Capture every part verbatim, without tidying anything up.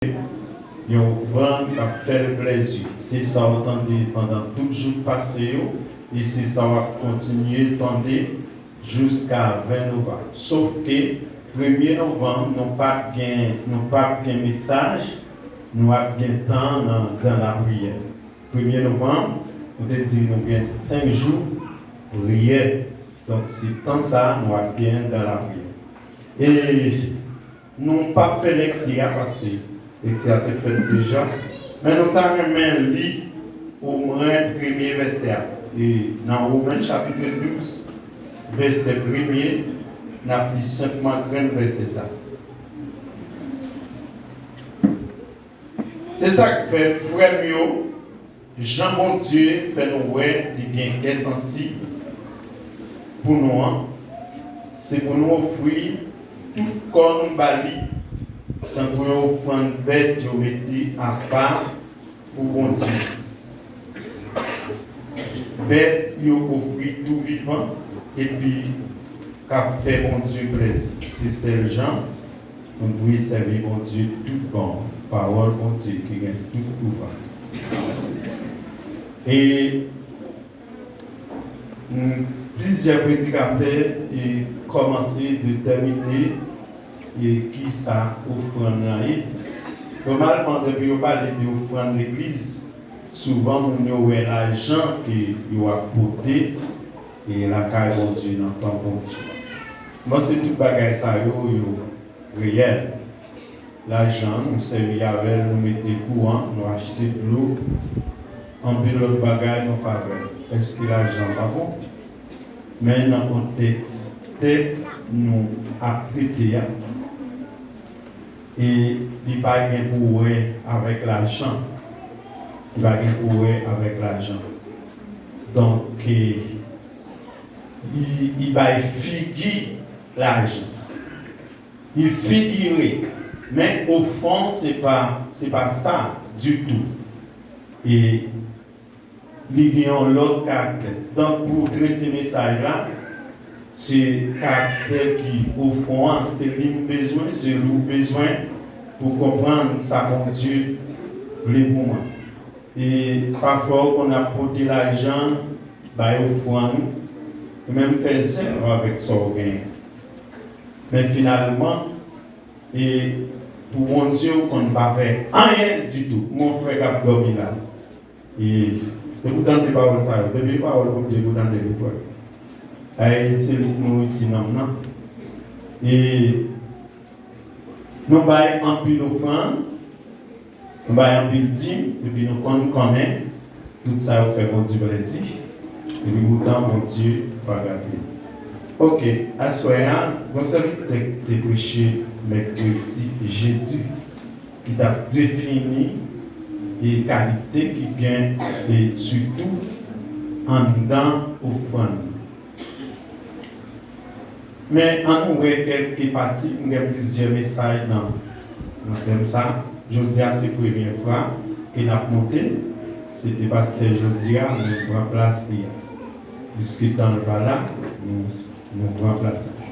yon ofrann k ap fè l plèzi. Se sa w tande pandan tout jou k pase yo, e se sa w ap kontinye tande jiska ven novanm. Sof ke premye novanm, nou p ap gen, nou p ap gen mesaj, nou ap gen tan nan, nan lapriyè. Premye novanm, nou te di nou gen senk jou priyè. Donk, se tan sa a nou ap gen nan lapriyè. E nou p ap fè lekti a paske lekti a te fèt deja. Men nou ta renmen li omwen premye vèsè a. E nan Women chapit douz, vèsè premye, n ap li senpman grenn vèsè sa. Se sa k fè, frè m yo, jan Bondye fè nou wè li gen kè sansib pou nou an, se pou nou ofri tout kò nou ba li tankou yon ofrann bèt yo mete apa pou Bondye. Bèt yo ofri tou vivan epi k ap fè Bondye plèzi. Se sèl jan nou dwe sèvi Bondye tout bon, pawòl Bondye ki gen tout pouvwa. E Mm, plizyè predikatè e kòmanse detèmine e kisa ofrann lan ye. Nòmalman, depi yo pale de ofrann legliz, souvan moun yo wè lajan ke yo ap pote e lakay Bondye nan tan Bondye. M panse tout bagay sa yo, yo reyèl. Lajan, nou sèvi avè l, nou mete kouran, nou achte dlo, anpil lòt bagay nan favè l. Èske lajan pa bon? Men nan kontèks tèks nou ap trete a, e li pa gen pou wè avèk lajan. Li pa gen pou wè avèk lajan. Donk, e, li, li bay figi lajan. Li figire, men ofon, se pa, se pa sa ditou. E li gen yon lòt karaktè. Donk, pou trete mesaj la, se karaktè ki ofon an, se li m bezwen, se li w bezwen pou konprann sa Bondye vle pou mwen. E pafwa, w konn ap pote lajan, bay ofrann, ou menm fè zèv avèk sa w genyen. Men finalman, e pou Bondye, ou konn pa fè anyen ditou. Mon frè k ap dòmi la. E, e pou tande pawòl sa yo. Depi pawòl Bondye pou tande, mon frè. Ay, se li k nouriti nanm nan. E nou bay anpil ofrann, nou bay anpil dim, epi nou konn konnen tout sa yo fè Bondye plèzi, epi poutan Bondye pa gade. Oke, aswè a, gon sèvitè ki te preche mèkredi, jedi, ki t ap defini e kalite ki gen e sitou anndan ofrann. Men, ann nou wè kèlke pati, m gen plizyè mesaj nan, nan tèm sa. Jodi a, se premyè fwa ke n ap monte. Se te pastè jodi a, nou pran plas li a. Piske tan l pa la, nou, nou pran plas la.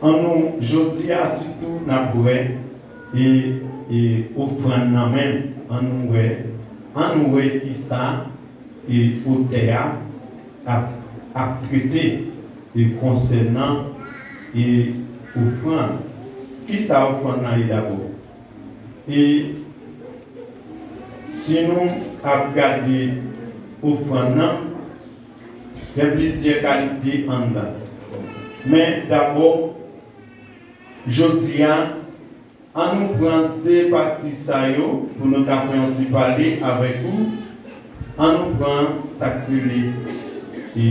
Ann nou, jodi a, sitou, n ap wè e, e ofrann nan menm. Ann nou wè, ann nou wè kisa e otè a ap, ap trete e konsènan e ofrann. Kisa ofrann nan ye dabò? E si nou ap gade ofrann nan, gen plizyè kalite anndan. Men dabò, jodi a, ann nou pran de pati sa yo pou nou ka fè yon ti pale avèk ou. Ann nou pran sa k rele, e,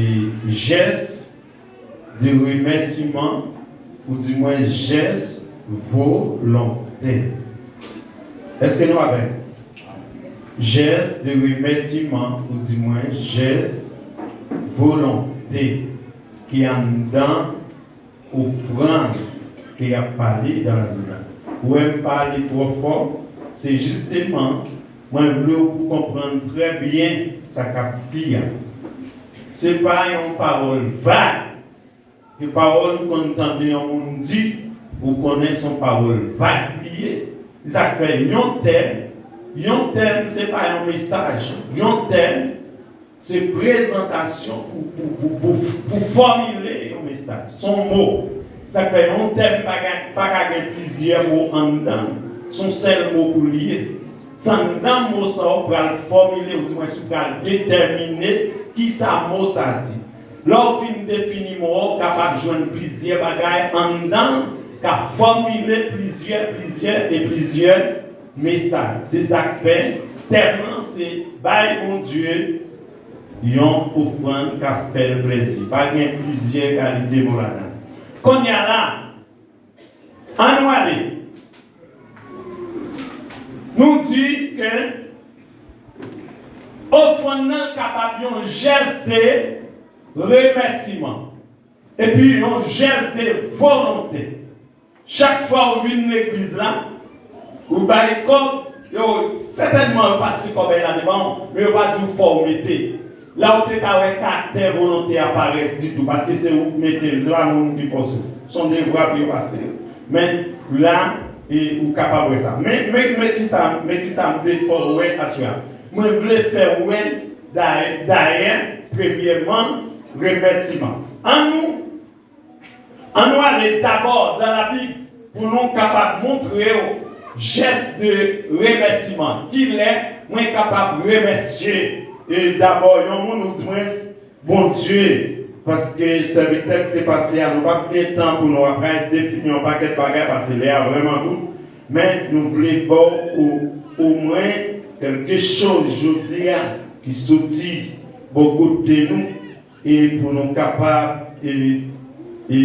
jès de remèsiman, ou di mwen jès volontè. Èske nou avè m? Jès de remèsiman, ou di mwen jès volontè ki anndan ofrann ke y ap pale dan Labib la. Ou wè m pa ale twò fò, se jisteman mwen vle w pou konprann trè byen sa k ap di a. Se pa yon pawòl vag. Yon pawòl ou konn tande yon moun di, ou konnen se yon pawòl vag li ye. Se sa k fè yon tèm, yon tèm se pa yon mesaj. Yon tèm se prezantasyon pou, pou, pou, pou, pou fòmile yon mesaj. Se yon mo. Sa k fè yon tèm pa ka, pa ka gen plizyè mo anndan l. Se yon sèl mo pou l ye. Se anndan mo sa a w pral fòmile, oudimwens ou pral detèmine kisa mo sa a di. Lè w fin defini mo a, w kapab jwenn plizyè bagay anndan l k ap fòmile plizyè, plizyè e plizyè mesaj. Se sa k fè tèm lan se bay Bondye yon ofrann k ap fè l plezi. Pa gen plizyè kalite mo ladan l. Kounye a la, ann nou ale. Nou di ke ofrann nan kapab yon jès de remèsiman epi yon jès de volonte. Chak fwa w vin legliz la, ou bay kòb, yo sètènman yo pase kòbèy la devan w, men yo pa di w fò w mete. La w te ka wè katè volonte a parèt ditou, paske se ou k mete l, se pa moun ki fòse w. Se yon devwa pou yo pase w. Men la, e, ou kapab wè sa. Men, men, men kisa, men kisa m vle fè w wè aswè a. Mwen vle fè w wè dayè, dayè, premyèman, remèsiman. Ann nou Ann nou ale dabò dan Labib pou nou kapab montre w jès de remèsiman. Kilè mwen kapab remèsye, e, dabò yon moun, oudimwens Bondye? Paske sèvitè k te pase a, nou p ap gen tan pou nou apral defini yon pakèt bagay, paske lè a vrèman kout. Men nou vle ba w o, omwen kèlke choz jodi a ki soti bò kote nou, e pou nou kapab, e, e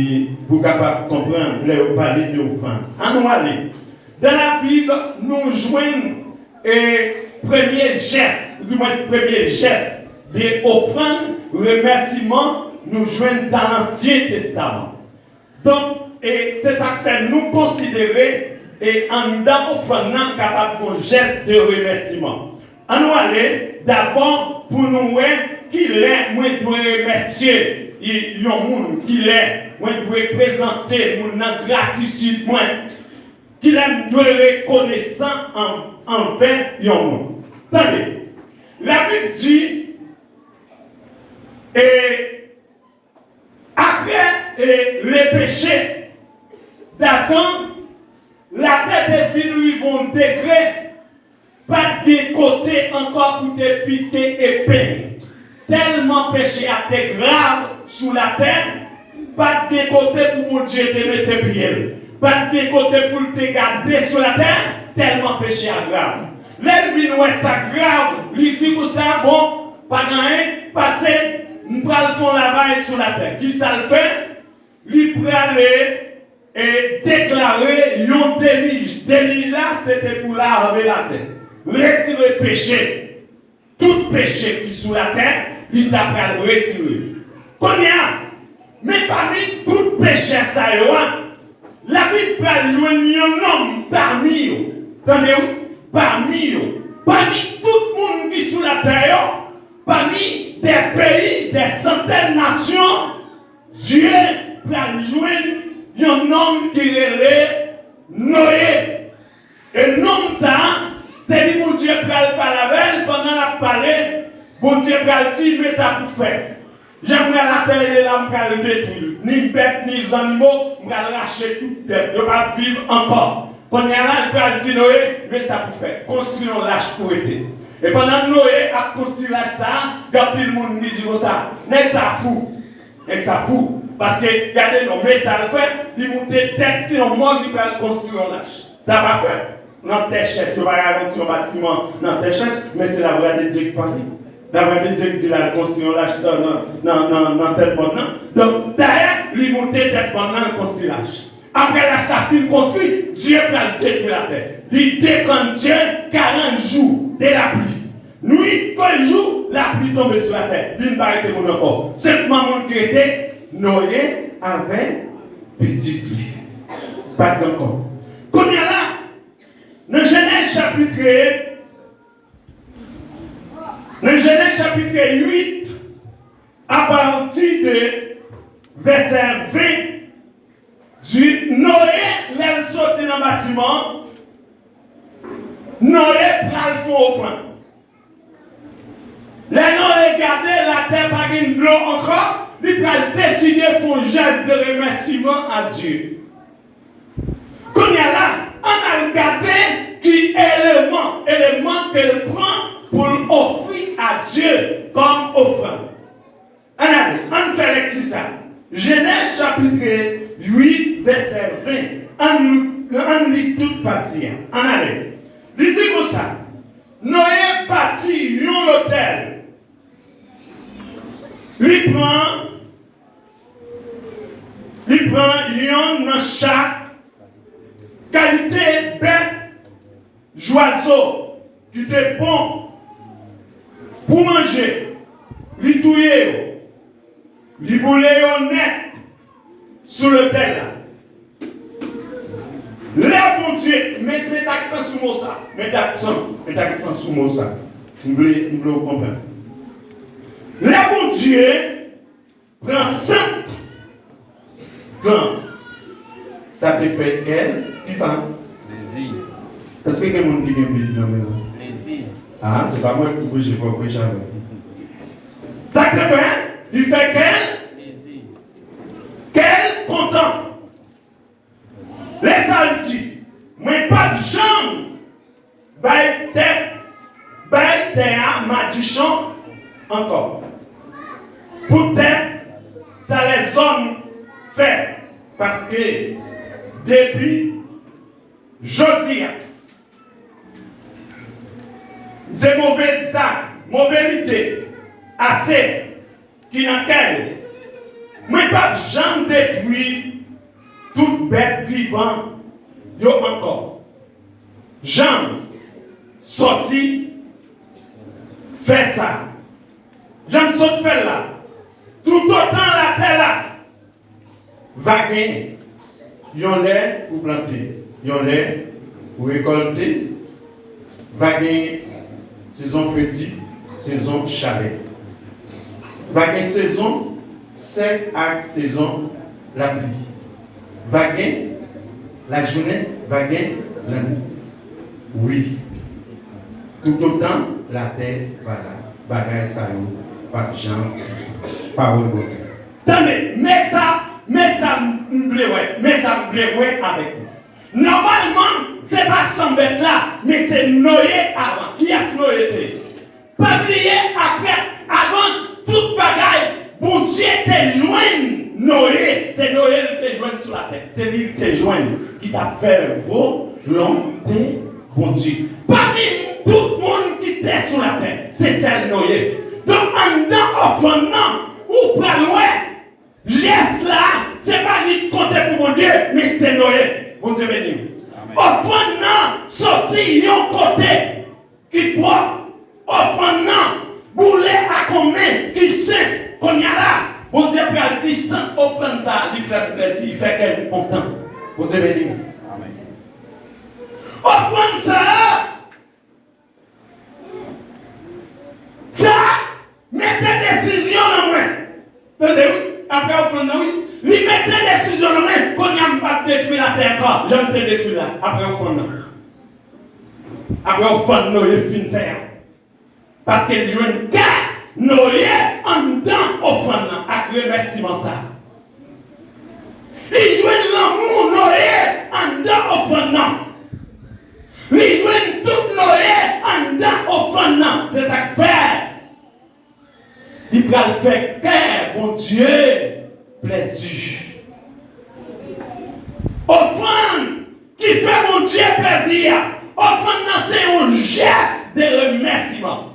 pou kapab konprann lè yo pale de ofrann. Ann nou ale. Dan Labib, nou jwenn, e, premye jès, oudimwens premye jès de ofrann, remèsiman, nou jwenn dan Ansyen Testaman. Donk, e, se sa k fè nou konsidere, e, anndan ofrann nan kapab gon jès de remèsiman. Ann nou ale dabò pou nou wè kilè mwen dwe remèsye y-, yon moun, kilè mwen dwe prezante moun nan gratitid mwen, kilè m dwe rekonesan an-, anvè yon moun. Tande, Labib di, e, Apre, e, le peche d'Adan, latè te vin rive yon degre, pa t gen kote ankò pou te pike epenn. Tèlman peche a te grav sou latè, pa t gen kote pou Bondye te mete pye l. Pa t gen kote pou l te gade sou latè, tèlman peche a grav. Lè l vin wè sa grav, li di konsa, bon, pa gen anyen k pase, m pral fè yon lavay sou latè. Kisa l fè? Li prale, e, deklare yon delij. Delij la, se te pou lave latè, retire peche. Tout peche ki sou latè, li ta pral retire. Kounye a, men pami tout peche sa yo a, Labib pral jwenn yon nonm pami yo. Tande wi, pami yo. Pami tout moun ki sou latè yo, pami de peyi, de santèn nasyon, Dye pral jwenn yon nonm ki rele Noye. E nonm sa a, se li Bondye pral pale avè l. Pandan l ap pale, Bondye pral di, men sa pou fè. Jan m wè latè ye la, m pral detwi l. Ni bèt, ni zannimo, m pral rache tout tèt. Yo p ap viv ankò. Kounye a la, l pral di Noye, men sa pou fè. Konstwi yon lach pou rete. E pandan Noye ap konstwi lach sa a, gen anpil moun ki di konsa, nèg sa fou. Nèg sa fou. Paske, gade non, men sa l fè, li moute tèt yon mòn, li pral konstwi yon lach. Sa pa fèt. Nan tè chèch, yo pa ka konstwi yon batiman nan tè chèch, men se lavwa de Dye ki pale. Lavwa de Dye ki di l al konstwi yon lach nan, nan, nan, nan, nan tèt mòn nan. Donk, dayè, li moute tèt mòn nan, l konstwi lach. Apre lach la fin konstwi, Dye pral detwi latè. Li dekann Dye karant jou de lapli. Nwit kon jou, lapli tonbe sou latè. Li pa rete moun ankò. Senpman moun ki rete, Noye avèk pitit li. Pa t gen ankò. Kounye a la, nan Jenèz chapit, nan Jenèz chapit uit, apati de vèsè ven, di Noye, lè l soti nan batiman an, Noye pral fè yon ofrann. Lè Noye gade latè pa gen dlo ankò, li pral deside fè yon jès de remèsiman a Dye. Kounye a la, ann al gade ki eleman, eleman ke l pran pou l ofri a Dye kòm ofrann. Ann ale, ann fè lekti sa. Jenèz chapit uit, vèsè ven. Ann li, ann li tout pati a. Ann ale. Li di konsa, Noye bati yon lotèl. Li pran, li pran yonn nan chak kalite bèt, jwazo ki te bon pou manje, li touye yo, li boule yo nèt sou lotèl la. Lè Bondye, met, met aksan sou mo sa, met aksan, met aksan sou mo sa. M vle, m vle w konprann. Lè Bondye pran sant pran. Sa te fè kè l, ki sa? Plezi. Èske gen moun ki gen Bib nan men yo? Plezi. Ah, se pa mwen ki preche, fò preche avè. Sa te fè, li fè kè l, plezi. Kè l kontan. Lè sa l di, mwen p ap janm bay tè, bay tè a madichon ankò. Poutèt sa lèzòm fè, paske depi jodi a, se move zak, move lide, ase ki nan kè yo. Mwen p ap janm detwi tout bèt vivan yo ankò. Jan m sòti fè sa, jan m sot fè l la, toutotan latè la, va gen yon lè pou plante, yon lè pou rekòlte, va gen sezon fredi, sezon chalè. Va gen sezon sèk ak sezon lapli. Va gen lajounen, va gen lannwit. Wi. Toutotan latè va la, bagay sa yo p ap janm sispann. Pawòl Bondye. Tande, men sa, men sa m, m vle wè, men sa m vle wè avèk nou. Nòmalman, se pa san bèt la, men se Noye avan. Kiyès Noye te? Pa bliye, apre, avan tout bagay, Bondye te jwenn Noye. Se Noye l te jwenn sou latè. Se li l te jwenn ki t ap fè volonte Bondye. Pami tout moun ki te sou latè, se sèl Noye. Donk, anndan ofrann nan, ou pral wè, jès la, se pa li k konte pou Bondye, men se Noye. Bondye beni w. Amèn. Ofrann nan soti yon kote ki pwòp. Ofrann nan boule ak yon men ki sen. Kounye a la, Bondye pral di sant ofrann sa a, li fè m plezi, li fè kè m kontan. Bondye beni w. Amèn. Ofrann sa a, sa a mete desizyon nan mwen. Tande wi, apre ofrann nan wi. Li mete desizyon nan mwen, kounye a m p ap detwi latè ankò, jan m te detwi la, apre ofrann nan. Apre ofrann Noye fin fè a. Paske li jwenn kè Noye anndan ofrann nan ak remèsiman sa a. Li jwenn lanmou Noye anndan ofrann nan. Li jwenn tout Noye anndan ofrann nan. Se sa k fè li pral fè kè Bondye plezi. Ofrann ki fè Bondye plezi a, ofrann nan se yon jès de remèsiman.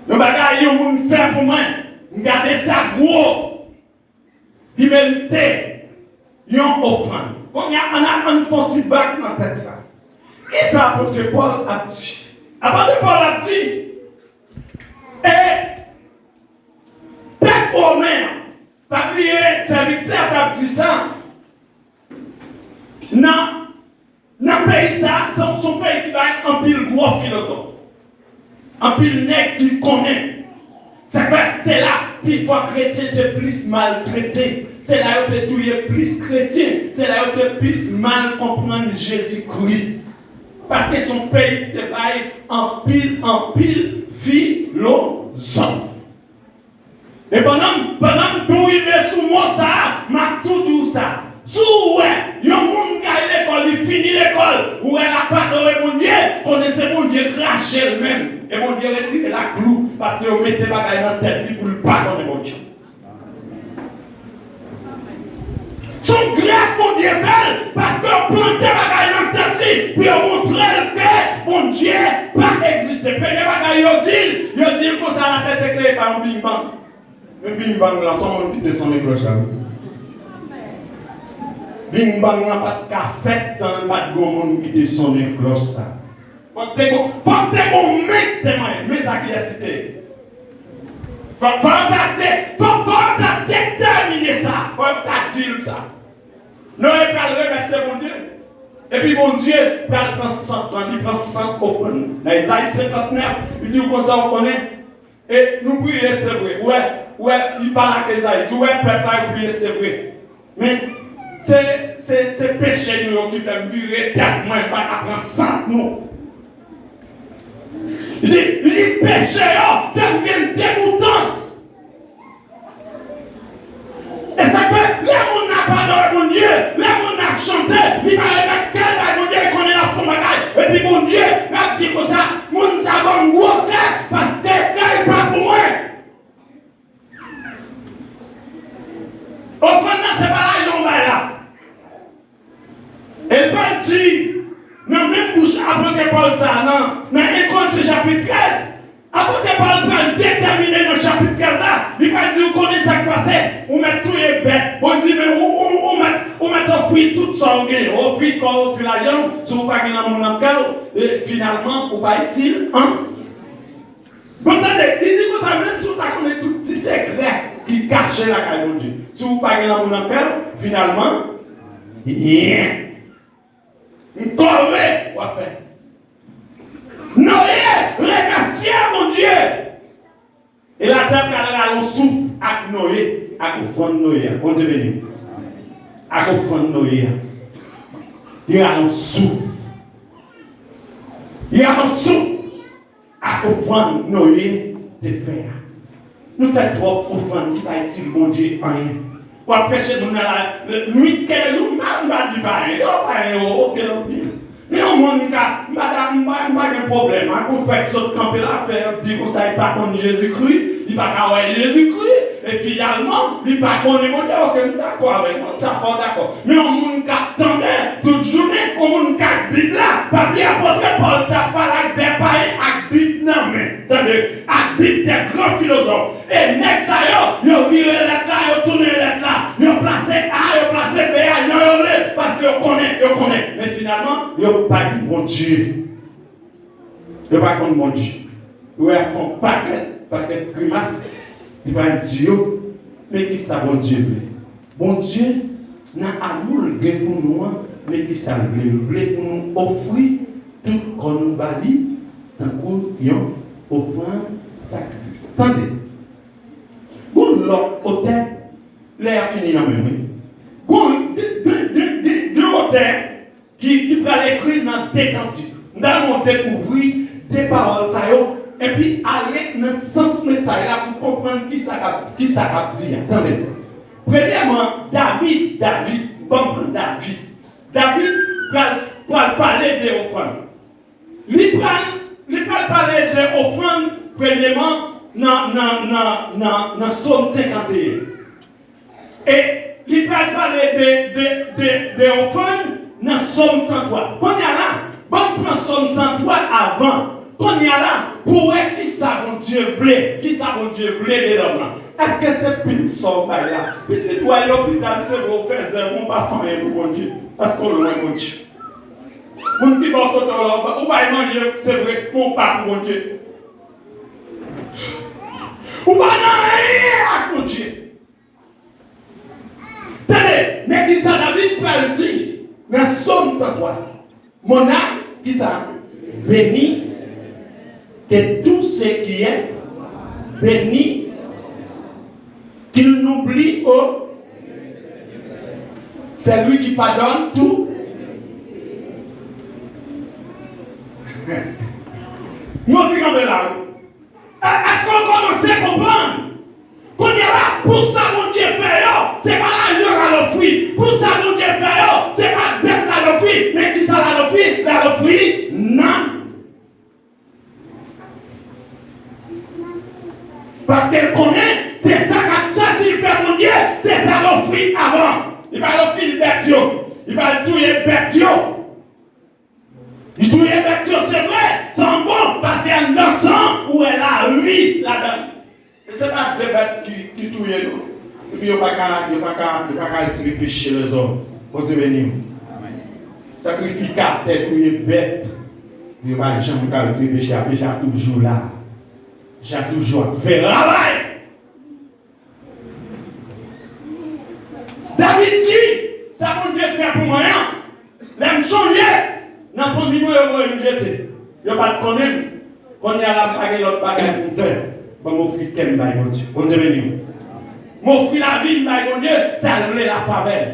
Yon bagay yon moun fè pou mwen, m gade sa gwo. Li merite yon ofrann. Kounye a, ann, ann fè yon ti bak nan tèks sa. Kisa apot Pòl ap di? Apot Pòl ap di, e pèp women an, pa bliye sèvitè a t ap di sa, nan Nan peyi sa a, se, se yon peyi ki bay anpil gwo filozòf, anpil nèg ki konnen. Sa k fè, se la pifwa kretyen te plis maltrete Se la yo te touye plis kretyen, se la yo te plis mal konprann Jezikri. Paske se yon peyi ki te bay anpil, anpil filozòf. E pandan, pandan m tou rive sou mo sa a, m ap tou di w sa. Si w wè yon moun k al lekòl, li fini lekòl, ou wè l ap adore Bondye, konnen se Bondye krache l menm. E Bondye retire laglou, paske yo mete bagay nan tèt li pou l pa konnen Bondye. Se yon gras Bondye fè l, paske yo plante bagay nan tèt li pou yo montre l ke Bondye pa egziste. Premye bagay yo di l, yo di l konsa, latè te kreye pa yon Big Bang. Men Big Bang lan, se yon moun ki te sonnen klòch la, wi. Big Bang lan pa t ka fèt san l pa t gon moun ki te sonnen klòch sa. Fòk te gon, fòk te gon men ki te manyen. Men sa kiyès li te ye. Fòk, fòk yo ta de, fòk, fòk yo ta detèmine sa. Fòk yo ta di l sa. Noye pral remèsye Bondye. Epi Bondye pral pran sant lan, li pran sant ofrann. Nan Ezayi senkantnèf, li di w konsa, ou konnen, e nou priye, se vre. Ou wè, ou wè, li pale ak Ezayi, di w, ou wè, pèp la, yo priye, se vre. Men, se, se, se peche nou yo ki fè m vire tèt mwen, m pa ka pran sant nou. Li, li peche yo fè m gen degoutans. E sa k fè, lè moun nan ap adore Bondye, lè moun nan ap chante, li pa remèt kè l bay Bondye, li konnen l ap fè yon bagay. Epi Bondye, l ap di konsa, moun sa ban m gwo kè, paske kè l pa pou mwen. Ofrann nan, se pa lajan w bay la. E l pral di, nan menm bouch apot Pòl sa a, nan, nan en Korentyen chapit trèz, apot Pòl pral detèmine nan chapit trèz la, li pral di, ou konnen sa k pase, ou mèt touye bèt. Bondye di, men ou, ou, ou mèt, ou mèt ofri tout sa w genyen, ofri kò w, ofri lajan w, si w pa gen lanmou nan kè w, e finalman, ou pa itil anyen. Bon, tande, li di konsa, menm si w ta konnen tout ti sekrè ki kache lakay Bondye, si w pa gen lanmou nan kè w, finalman, anyen. Yon kòve w ap fè. Noye remèsye Bondye. E latè pral rale yon souf ak Noye, ak ofrann Noye a. Bondye beni w. Ak ofrann Noye a. Li rale yon souf. Li rale yon souf. Ak ofrann Noye te fè a. Nou fè twòp ofrann ki pa itil Bondye anyen. W ap preche moun nan la, nwit, kèlè jou, m pa, m pa di payen, yo payen, yo, oke, yo byen. Men yon moun ka, m pa ta, m pa, m pa gen pwoblèm ak yon frè k sot kanpe la, frè ap di konsa, li pa konn Jezikri, li pa ka wè Jezikri, e finalman, li pa konnen Bondye, oke, m dakò avè l, non, sa fò w dakò. Men yon moun k ap tande tout jounen, yon moun k ak Bib la, pa bliye apot Pòl t ap pale ak de payen ak Bib nan men. Tande, ak Bib de gran filozòf. E nèg sa yo, yo vire lèt la, yo tounen lèt la, yo plase A, yo plase B a, jan yo vle, paske yo konnen, yo konnen. Men finalman, yo pa gen Bondye. Yo pa konn Bondye. Yo ap fè yon pakèt, pakèt grimas. Li pral di yo, men kisa Bondye vle. Bondye, nan amou l gen pou nou an, men kisa l vle. L vle pou nou ofri tout kò nou ba li, tankou yon ofrann sakrifis. Tande, gon lòt otè, lè a fini nan men mwen. Gon de, de, de, de, de otè ki, ki pral ekri nan de kantik. M ta renmen w dekouvri de pawòl sa yo, epi ale nan sans mesaj la pou konprann kisa k ap, kisa k ap di a. Tande. Premyèman, David, David, ban m pran David. David pral, pral pale de ofrann. Li pral, li pral pale de ofrann, premyèman, nan, nan, nan, nan, nan Sòm senkanteyen. E li pral pale de, de, de, de ofrann nan Sòm san twa. Kounye a la, ban m pran Sòm san twa avan. Kounye a la, pou wè kisa Bondye vle, kisa Bondye vle de lòm lan. Èske se pil sa w bay la? Pitit ou al lopital, se vre, ou fè zèv, ou pa fè anyen pou Bondye. Èske w lwen Bondye? Moun ki bò kote w la, ou ba, ou bay manje, se vre, men w pa pou Bondye. Ou pa nan anyen ak Bondye. Tande, men kisa David pral di nan Sòm san twa. Mon âme, kisa? Bénis, que tout ce qui est, bénis, qu'il n'oublie au, C'est lui qui pardonne tout. Nou ti kanpe la, wi. È-, èske w kòmanse konprann? Kounye a la, pou sa Bondye fè yo, se pa lajan l al ofri. Pou sa Bondye fè yo, se pa bèt l al ofri. Men kisa l al ofri? L al ofri nanm. Paske l konnen, se sa k ap sòti l fè Bondye, se sa l ofri avan. Li pa ofri l bèt yo. Li pa touye bèt yo. Li touye bèt yo, se vre, san bon, paske anndan san an, ou wè lavi ladan l. E se pa de bèt ki, ki touye nou. Epi yo pa ka, yo pa ka, yo pa ka retire peche lèzòm. Bondye beni w. Sakrifikatè touye bèt. Yo pa janm ka retire peche a. Peche a toujou la. Peche a toujou ap fè travay. David di, sa Bondye fè pou mwen an, lè m sonje, nan fanmi mwen yo voye m jete. Yo pa t konnen m. Kounye a la m pa gen lòt bagay pou m fè. Ban m ofri kè m bay Bondye. Bondye beni w. M ofri lavi m bay Bondye, sa l vle la favè l.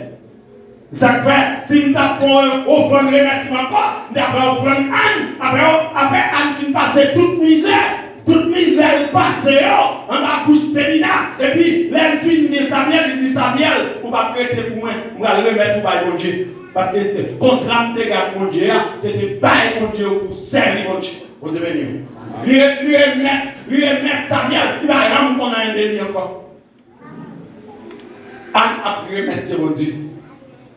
Sa k fè, si m t ap pran ofrann remèsiman ankò, m t ap pran ofrann Ann, apre, apre Ann fin pase tout mizè, tout mizè l pase yo anba bouch Penina, epi lè l fin gen Samyèl, li di Samyèl, ou p ap rete pou mwen, m pral remèt ou bay Bondye. Paske se kontra m te gen ak Bondye a, se te bay Bondye ou pou sèvi Bondye. Bondye beni w. Li re-, li remèt, li remèt Samyèl, li pa janm konn anyen de li ankò. Ann ap remèsye Bondye.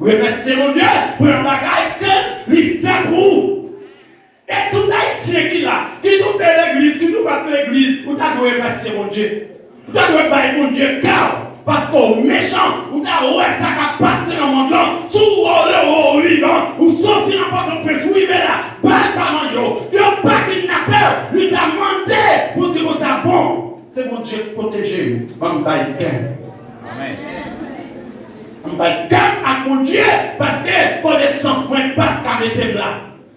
Remèsye Bondye pou yon bagay ke li fè pou ou. E tout Ayisyen ki la, ki nou te legliz, ki nou pa t legliz, ou ta dwe remèsye Bondye. Ou ta dwe bay Bondye kè w, paske w mechan, ou ta wè sa k ap pase nan mond lan, si w wè w vivan, ou soti nan Pòtoprens, ou rive la, bal pa manje w, yo pa kidnape w, li ta mande pou di konsa, bon, se Bondye k pwoteje m, ban m bay kè m. Amèn. Ban m bay kè m ak Bondye, paske konesans mwen pa t ka mete m la.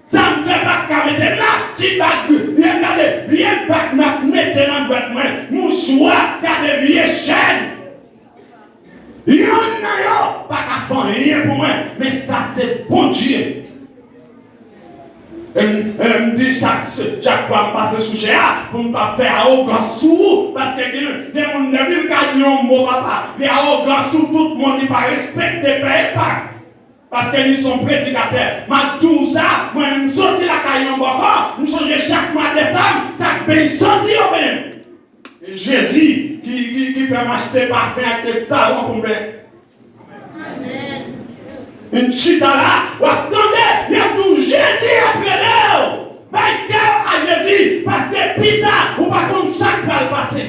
Sa m fè pa t ka mete m la, ti bag, vye gade, vye bag m ap mete nan dwèt mwen, mouchwa, gade vye chèn. Yonn nan yo pa ka fè anyen pou mwen, men sa se Bondye. E m, e m di chak, chak fwa m pase sou chè a, pou m pa fè awogans sou ou, paske gen, gen moun depi l ka di yon mo papa, li awogan sou tout moun, li pa respekte pè epa. Paske li se yon predikatè. M ap di w sa, mwen menm m soti lakay yon bòkò, m sonje chak mwa desanm, sa k benyen santi yo benyen m. E Jezi ki, ki, ki fè m achte pafen ak de savon pou m benyen. Amèn. M chita la, w ap tande, y ap di w Jezi ap rele w. Bay kè w a Jezi, paske pita, ou pa konn sa k pral pase.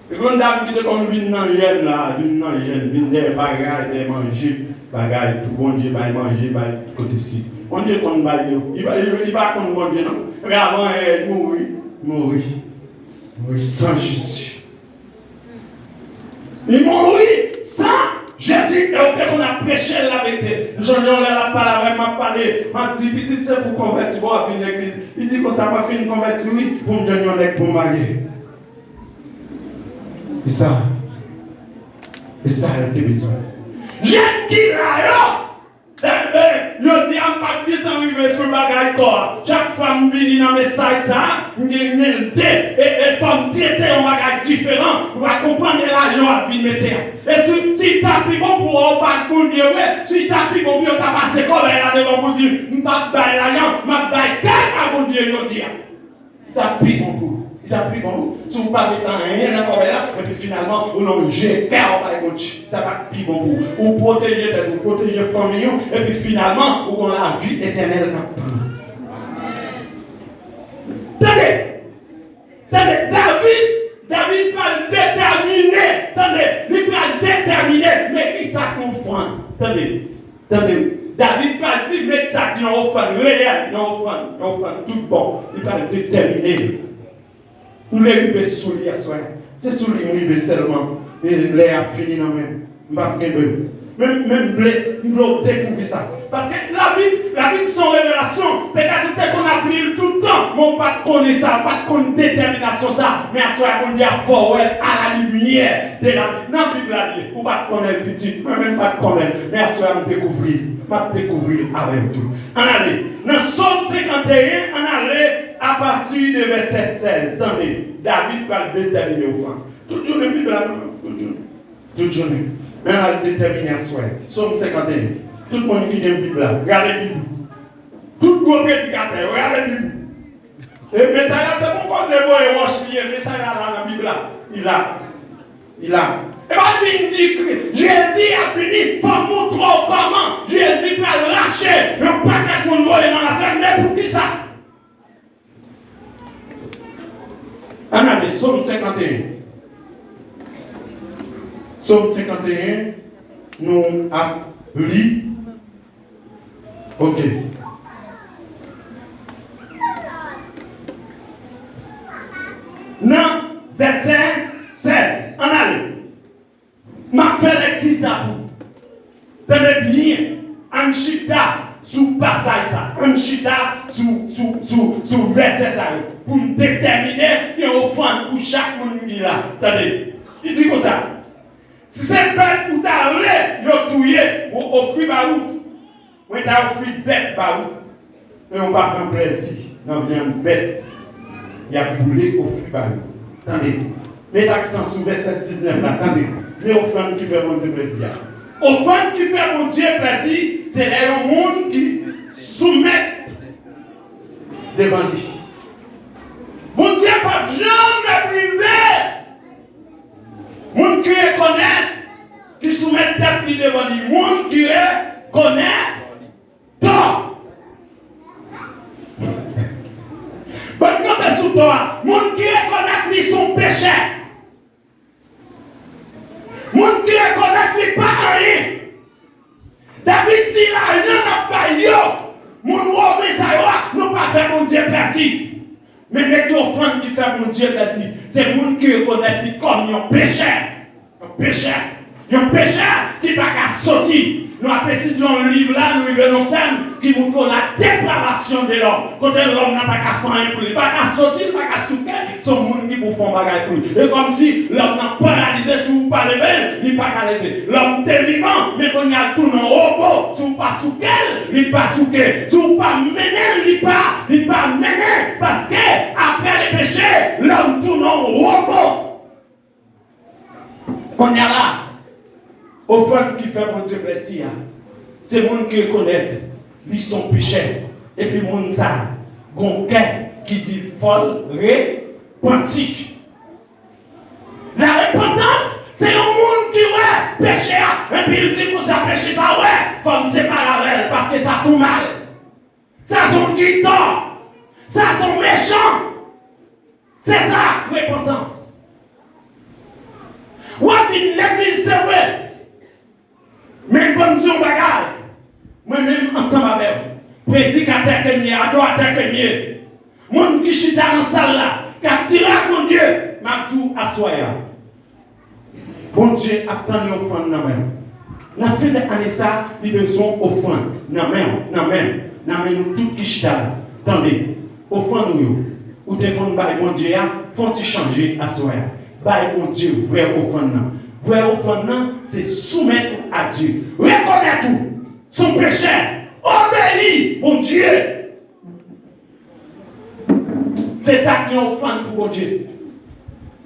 Gen yon dam ki te konn vin nan jèn la, vin nan jèn, vin dèyè bagay, dèyè manje, bagay, tou Bondye bay manje, bay tout kote si. Bondye konn bay yo. Li pa, li, li pa konn Bondye non. Men avan yè, li mouri, li mouri. Li mouri san Jezi. Li mouri san Jezi, e ou te konn ap preche laverite. M sonje yon lè l ap pale avè m, m ap pale, m ap di, pitit, se pou w konvèti, bon, w ap vin legliz. Li di konsa, m ap vin konvèti, wi, pou m jwenn yon nèg pou m marye. E sa, e sa l te bezwen. Jèn ki la yo, e, e, jodi a m p ap gentan rive sou bagay kò a. Chak fwa m vini nan mesaj sa a, m gen, gen de, e, e fò m trete yon bagay diferan pou w pa konprann e lajan w ap vin mete a. E si, si ta pi bon pou w, ou pa t Bondye vre, si ta pi bon pou yo ta pase kòbèy la devan w pou di, m p ap bay lajan, m ap bay kè m a Bondye jodi a. Li t ap pi bon pou ou. Li t ap pi bon pou ou. Si w pa met anyen nan kòbèy la, epi finalman, ou nan je kè w bay Bondye. Sa t ap pi bon pou ou. Ou pwoteje tèt ou, pwoteje fanmi ou, epi finalman, ou gon lavi etènèl k ap tann ou. Tande! Tande! David, David pral detèmine. Tande! Li pral detèmine. Men kisa k yon ofrann? Tande! Tande, David pral di, met sa k yon ofrann reyèl, yon ofrann, yon ofrann tout bon. Li pral detèmine. M vle rive sou li aswè. Se sou li m rive sèlman. E lè a ap fini nan men m. M p ap kenbe l. Men, men m vle, m vle w dekouvri sa. Paske Labib, Labib se yon revelasyon. Petèt ou te konn ap li l tout tan, men w pa t konnen sa, w pa t konn detèminasyon sa. Men aswè a, Bondye ap fè w wè l à la lumière de la Bible. Nan Bib la l ye. Ou pa t konnen l pitit, mwen menm m pa t konnen l. Men aswè a, m dekouvri l. M ap dekouvri l avè w tou. Ann ale. Nan Sòm senkanteyen, ann ale apati de vèsè sèz. Tande, David pral detèmine ofrann. Tout jounen Bib la, non? Tout jounen. Tout jounen. Men al detèmine aswè. Sòm senkanteyen. Tout moun ki gen Bib la, gade Bib ou. Tout gwo predikatè yo, gade Bib ou. E mesaj la, se pou kote voye wòch li ye. Mesaj la la nan Bib la. Li la. Li la. E pa vin di Jezi ap vini, fò m montre w kòman Jezi pral rache yon pakèt moun voye nan lafèm. Men poukisa? Ann ale, Sòm senkanteyen. Sòm senkanteyen, nou ap li. Ok. Nan vèsè sèz, ann ale. M ap fè lekti sa pou. Tande byen, ann chita sou pasaj sa. Ann chita sou, sou, sou, sou vèsè sa yo. Pou n detèmine yon ofrann pou chak moun ki la. Tande. Li di konsa, si se bèt ou ta vle yo touye pou ofri ba ou, mwen ta ofri bèt ba ou, men yo pa pran plèzi nan vyann bèt y ap boule ofri ba yo. Tande, met aksan sou vèsè diznèf la, tande. Men ofrann ki fè Bondye plèzi a. Ofrann ki fè Bondye plèzi, se lè yon moun ki soumèt devan li. Bondye p ap janm meprize moun ki rekonèt, ki soumèt tèt li devan li. Moun ki rekonèt tò. Ban m kanpe sou tò a. Moun ki rekonèt li se yon pechè. Moun ki rekonèt li pa anyen. David di lajan n ap bay yo, moun Women sa yo a, nou pa fè Bondye plèzi. Men nèg yo ofrann ki fè Bondye plèzi, se moun ki rekonèt li kòm yon pechè. Yon pechè. Yon pechè ki pa ka soti. Nou ap etidye yon liv la, nou rive nan yon tèm ki montre la dépravation de l'homme. Kote lòm nan pa ka fè anyen pou li. Li pa ka soti, li pa ka souke, se yon moun ki pou fè yon bagay pou li. E kòmsi lòm nan paralize, si w pa leve l, li pa ka leve. Lòm te vivan, men kounye a l tounen yon wobo. Si w pa souke l, li pa souke. Si w pa mennen l, li pa, li pa mennen. Paske, apre le péché, lòm tounen yon wobo. Kounye a la, ofrann ki fè Bondye plèzi a, se moun ki rekonèt li se yon pechè, epi moun sa a gon kè ki di l fò l repanti. La repantans, se yon moun ki wè peche a, epi l di konsa, peche sa wè, fò m separe avè l, paske sa se yon mal. Sa se yon ditò. Sa se yon mechan. Se sa, repantans. W ap vin legliz, se vre. Men ban m di yon bagay. Mwen menm ansanm avè w, predikatè ke m ye, adoratè ke m ye, moun ki chita nan sal la, k ap tire ak Bondye, m ap di w aswè a, Bondye ap tann yon ofrann nan men w. Nan fen de ane sa, li bezwen yon ofrann nan men w, nan men m, nan men nou tout ki chita la. Tande, ofrann ou yo, ou te konn bay Bondye a, fè yon ti chanje aswè a. Bay Bondye vrè ofrann nan. Vrè ofrann nan, se soumèt ou a Dye. Rekonèt ou se yon pechè. Obeyi Bondye. Se sa k yon ofrann pou Bondye.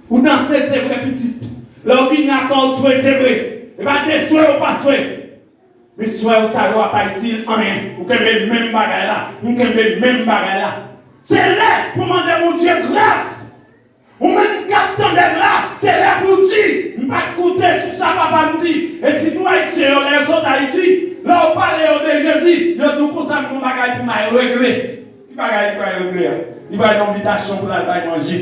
Ou danse, se vre, pitit. Lè w vin lakay w, swe, se vre. E pa de swe ou pa swe. Men swe w sa yo a pa itil anyen. Ou kenbe menm bagay la. M kenbe menm bagay la. Se lè pou mande Bondye gras. Ou menm k ap tande m la, se lè pou w di, m pa t koute sou sa papa m di. E sitou Ayisyen yo, lè yo sot Ayiti, lè w pale yo de Jezi, yo di w konsa, m gon bagay pou m al regle. Ki bagay li pral regle a? Li pral nan bitasyon pou l al bay manje.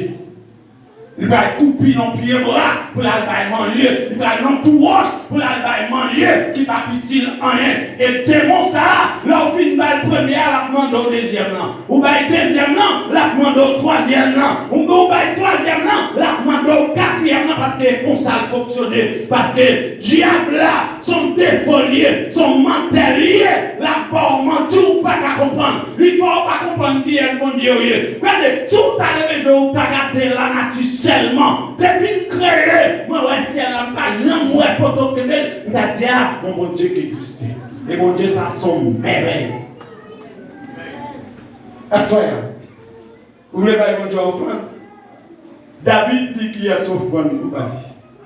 Li pral koupi nan pye bwa pou l al bay manje. Li pral nan twou wòch pou l al bay manje ki p ap itil anyen. E demon sa a, lè w fin ba l premye a, l ap mande w dezyèm lan. Ou bay dezyèm lan, l ap mande w twazyèm lan. Ou, ou bay twazyèm lan, l ap mande w katriyèm lan, paske e konsa l fonksyone. Paske dyab la, se yon defo l ye, se yon mantè l ye, l ap ba w manti ou pa ka konprann. Li fè w pa konprann kiyès Bondye w ye. Gade, si w ta leve je w, ou ta gade lanati sèlman. Depi m kreye, mwen wè syèl la, m pa janm wè poto kenbe l, m ta di, a, yon Bondye ki egziste. E Bondye sa se yon mèvèy. Aswè a, ou vle bay Bondye ofrann? David di kiyès ofrann pou bay.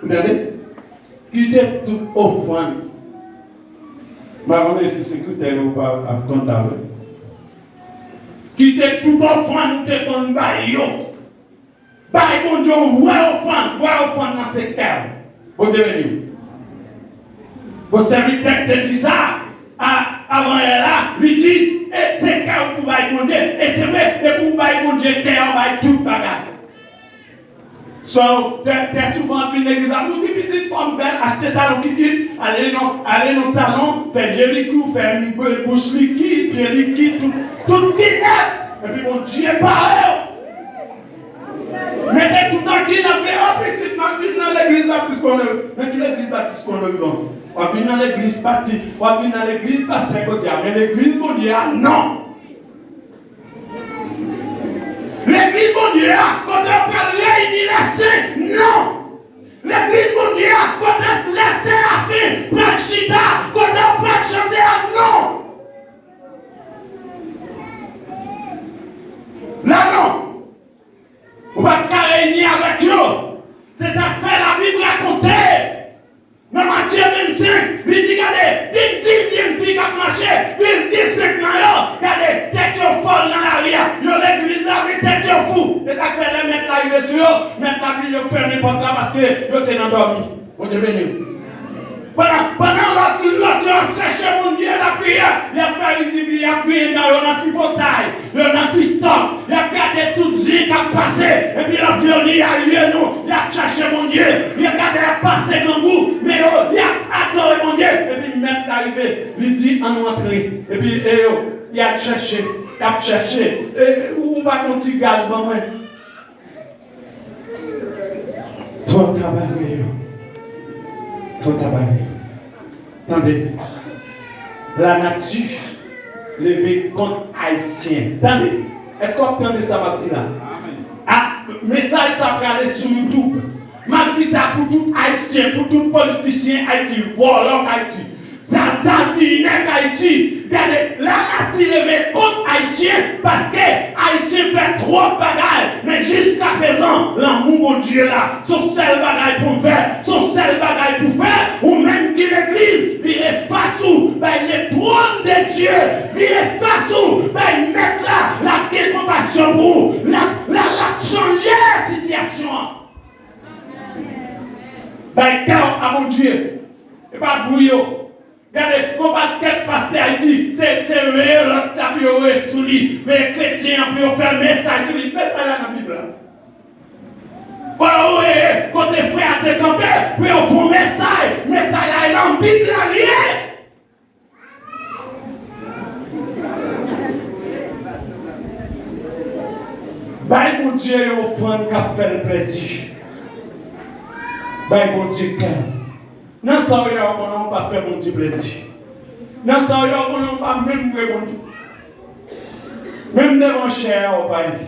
Ou tande? Kite tout ofrann. M pa konnen si sekretè yo pa ap konn la, wi. Kite tout ofrann ou te konn bay yo. Bay Bondye yon vrè ofrann, vrè ofrann nan se kè w. Bondye beni w. Bon, sèvitè k te di sa a, avan yè la, li di, e se kè w pou bay Bondye. E se vre, depi w bay Bondye kè w, bay tout bagay. So, trè, trè souvan, w ap vin legliz la, ou di pitit fò m bèl, achte talon kikit, ale nan, ale nan salon, fè je likid, fè bouch likid, pye likid, tout, tout li nèt. Epi Bondye pare w. Mete tout anki nan men w, pitit, m ap vin nan legliz Batis Kondoryon. Men ki legliz Batis Kondoryon? W ap vin nan legliz pati, w ap vin nan legliz pastè kote a, men legliz Bondye a, non. Legliz Bondye a, kote yo pral reyini lèsen, non. Legliz Bondye a, kote lèsen lafen pral chita, kote yo pral chante a, non. La, non. Ou pa t ka reyini avèk yo. Se sa k fè Labib rakonte nan Matye vennsenk, li di, gade, gen diz jèn fi k ap mache, li di senk nan yo, gade, tèt yo fòl nan lari a. Yo legliz la, men tèt yo fou. Se sa k fè lè mèt la rive sou yo, mèt la di yo fèmen pòt la paske yo te nan dòmi. Bondye beni w. Pandan, pandan lòt, lòt yo ap chèche Bondye, lapriyè, y ap fè rizib li, y ap griyen dan yo nan tripotay, yo nan TikTok, y ap gade tout zen k ap pase, epi lòt yo li a jenou, y ap chèche Bondye, y ap gade y ap pase grangou, men yo, y ap adore Bondye, epi mèt la rive, li di, ann rantre, epi e yo, y ap chèche, y ap chèche, e, ou pa gon ti gaz ban mwen. Twò ta bare yo. Twò ta bare yo. Tande. Lanati leve kont Ayisyen. Tande. Èske w ap tande sa m ap di la? A, mesaj sa prale sou YouTube. M ap di sa pou tout Ayisyen, pou tout politisyen Ayiti, vòlò Ayiti. Zazazinè k Ayiti, gade, lanati leve kont Ayisyen, paske Ayisyen fè twòp bagay, men jiskaprezan, lanmou Bondye la, se yon sèl bagay pou m fè, se yon sèl bagay pou fè, ou menm ki legliz, vire fas ou bay le trône de Dieu, vire fas ou bay Mèt la, l ap gen konpasyon pou ou, l ap, l ap, l ap chanje sitiyasyon an. Bay kè w a Bondye, e pa bouyi yo. Gade, gon pakèt pastè Ayiti, se, se veye lòt la pou yo voye sou li, veye kretyen an pou yo fè mesaj sou li. Mesaj la nan Bib la. Fò yo veye kote frè a te kanpe pou yo fè yon mesaj. Mesaj la e nan Bib la li ye. Bay Bondye yon ofrann k ap fè l plezi. Bay Bondye kè w. Nan sa w ye a, w konnen w pa fè Bondye plezi. Nan sa w ye a, w konnen w pa menm vre Bondye. Menm devan chè a, w pa ye.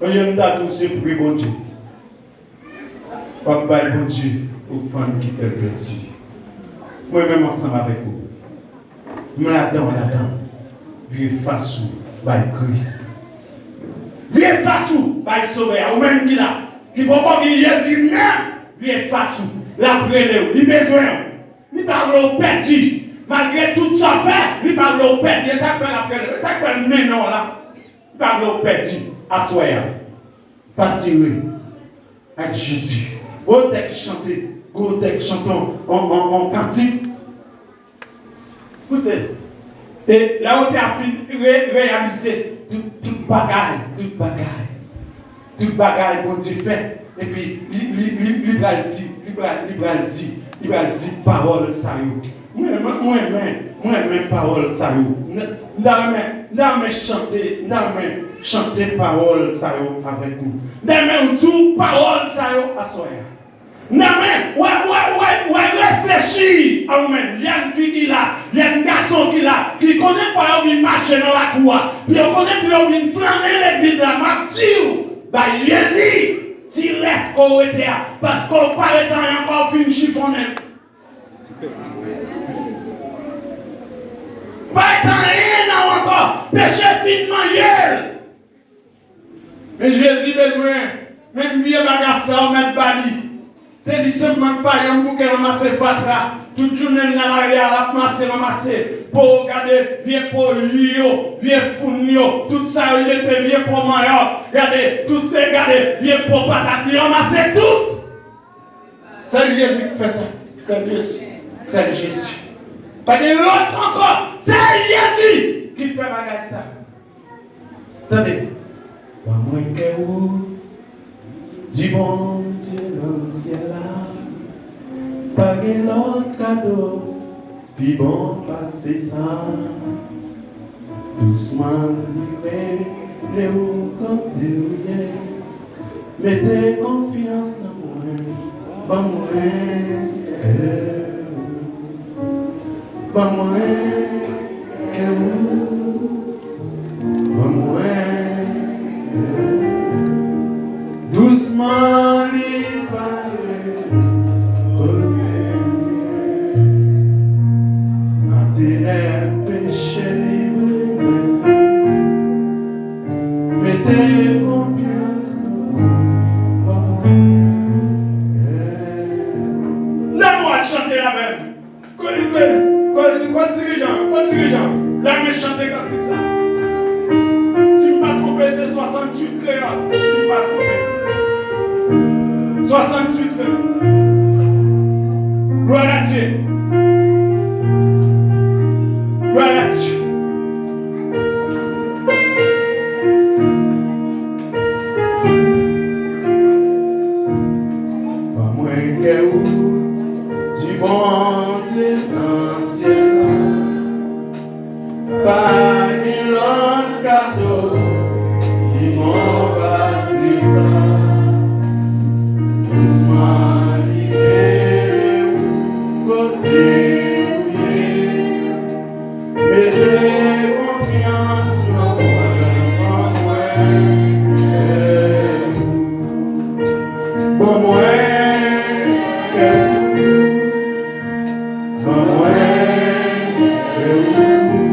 Olye m ta di w se pre Bondye. W ap bay Bondye ofrann ki fè l plezi. Mwen menm ansanm avèk ou. M ladan, w ladan. Vire fas ou bay Kris. Vire fas ou bay Sovè a. Ou menm ki la, ki poko gen Jezi menm, vire fas ou. L ap rele w. Li bezwen w. Li pa vle w pèdi. Malgre tout sa w fè, li pa vle w pèdi. E sa k fè l ap rele w. E sa k fè l mennen w la. Li pa vle w pèdi aswè a. Pa tire ak Jezi. Gwo tèks chante, gwo tèks chante on, on, on, on kantik. Koute l. E lè w te ap fin re-, reyalize tout, tout bagay, tout bagay, tout bagay Bondye fè, epi li, li, li, li pral di, li pral, li pral di, li pral di pawòl sa yo. Mwen, mwen, mwen renmen, mwen renmen pawòl sa yo. M ta renmen, m ta renmen chante, m ta renmen chante pawòl sa yo avèk ou. M ta renmen w di w pawòl sa yo aswè a. M ta renmen w, w, w, w reflechi a ou menm, jèn fi ki la, jèn gason ki la, ki konnen pa yo vin mache nan lakou a, pou yo konnen pou yo vin flannen legliz la, m ap di w, bay Jezi ti rès ke w rete a, paske w pa ret anyen ankò, w fin chifonnen. Pa ret anyen nan w ankò. Peche fin manje l. Men Jezi bezwen, menm vye bagay sa yo mèt ba li. Se li senpman k pa janm bouke ranmase fatra. Tout jounen l nan lari a, l ap mase, ranmase po, gade vye po li yo, vye foun li yo, tout sa yo jete, vye po manyòk, gade tout se, gade vye po patat, li ranmase tout. Sèl Jezi ki fè sa. Sèl Jezi. Sèl Jezi. Pa gen lòt ankò. Sèl Jezi ki fè bagay sa. Tande. Ban mwen kè ou, di Bondye nan syèl la. Pa gen lòt kado pi bon pase sa. Dousman li rele ou kote ou ye. Mete konfyans nan mwen, ban mwen kè ou. Ban mwen kè ou. Ban mwen kè ou. Dousman li pale. Kote ou ye? Nan tenèb peche li vle mennen. Mete konfyans nan mwen, ban mwen. Lè nou al chante la menm. Kot, kot, kot dirijan, kot dirijan. Lè nou chante kantik sa. Si m pa twonpe, se swasanntuit kreyòl. Si m pa twonpe. Swasanntuit kreyòl. Gloire à Dieu. Gloire à Dieu. Ban mwen kè ou, di Bondye nan syèl la. Pa gen lòt kado ki bon pase sa. Dousman li rele ou kote ou ye. Mete konfyans nan mwen, ban mwen kè ou. Ban mwen kè ou. Ban mwen kè ou.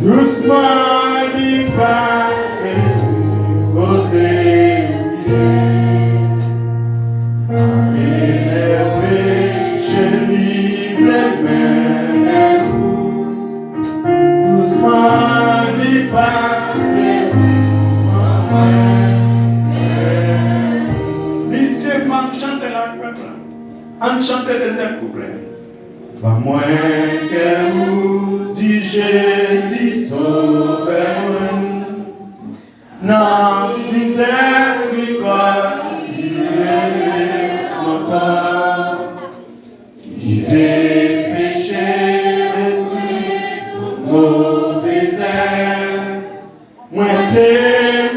Dousman li pale ou kote ou ye. Anpil peche li vle mennen ou. Dousman li pale ou. Ban mwen kè ou. Misye, m ap chante la ak pèp la. Ann chante dezyèm kouplè. Ban mwen kè ou, di Jezi Sovè mwen. Nan mizèrikòd li rele ankò. Kite peche detwi tout move zèb. Mwen te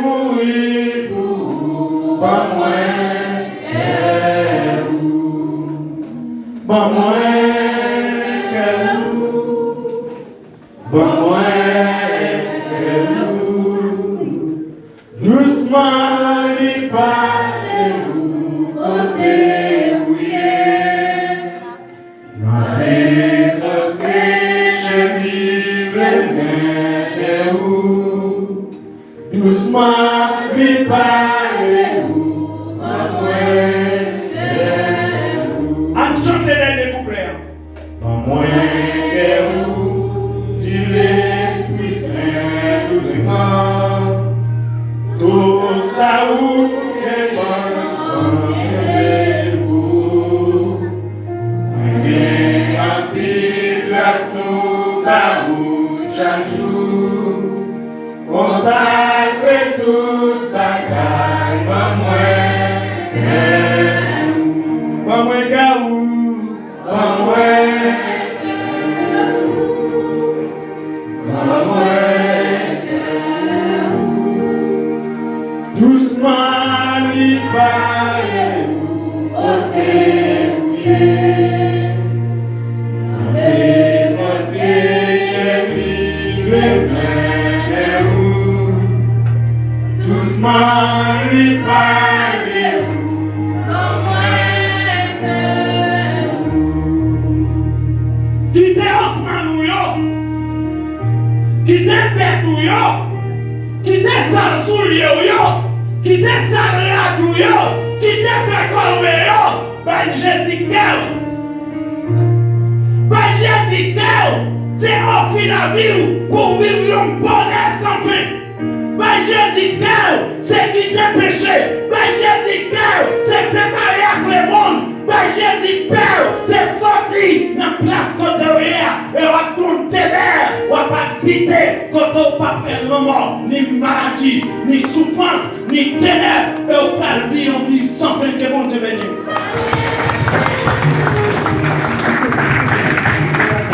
mouri pou ou, ban mwen kè ou. Ban mwen kè ou. Ban mwen kè ou. Dousman li pale ou kote ou ye. Nan tenèb peche li vle mennen ou. Dousman li pale ou, ban mwen kè ou. Ann chante dènye kouplè a. Ban mwen kè ou, di Lespri Sen dousman. Tout sa ou gen ban mwen, ban mwen kenbe pou ou. Mwen gen anpil gras pou ba ou chak jou. Konsakre tout bagay, ban mwen kè ou. Ban mwen kè ou. Ban mwen Dousman li pale ou kote ou ye. Mande kote cheri vle mennen ou. Dousman li pale ou. Kite ofrann ou yo. Kite bèt ou yo. Kite sal soulye w yo. Kite sal rad ou yo. Kite fè kòlwe yo. Bay Jezi kè w. Bay Jezi kè w. Se ofri lavi w pou w viv yon bonè san fen. Bay Jezi kè w. Se kite peche. Bay Jezi kè w. Se separe ak lemonn. Bay Jezi kè w. Se soti nan plas kote w ye a. E w ap gen yon tenèb. W ap abite kote w p ap wè lanmò, ni maladi, ni soufrans, ni tenèb, e w pral viv yon vi san fen. Ke Bondye beni w.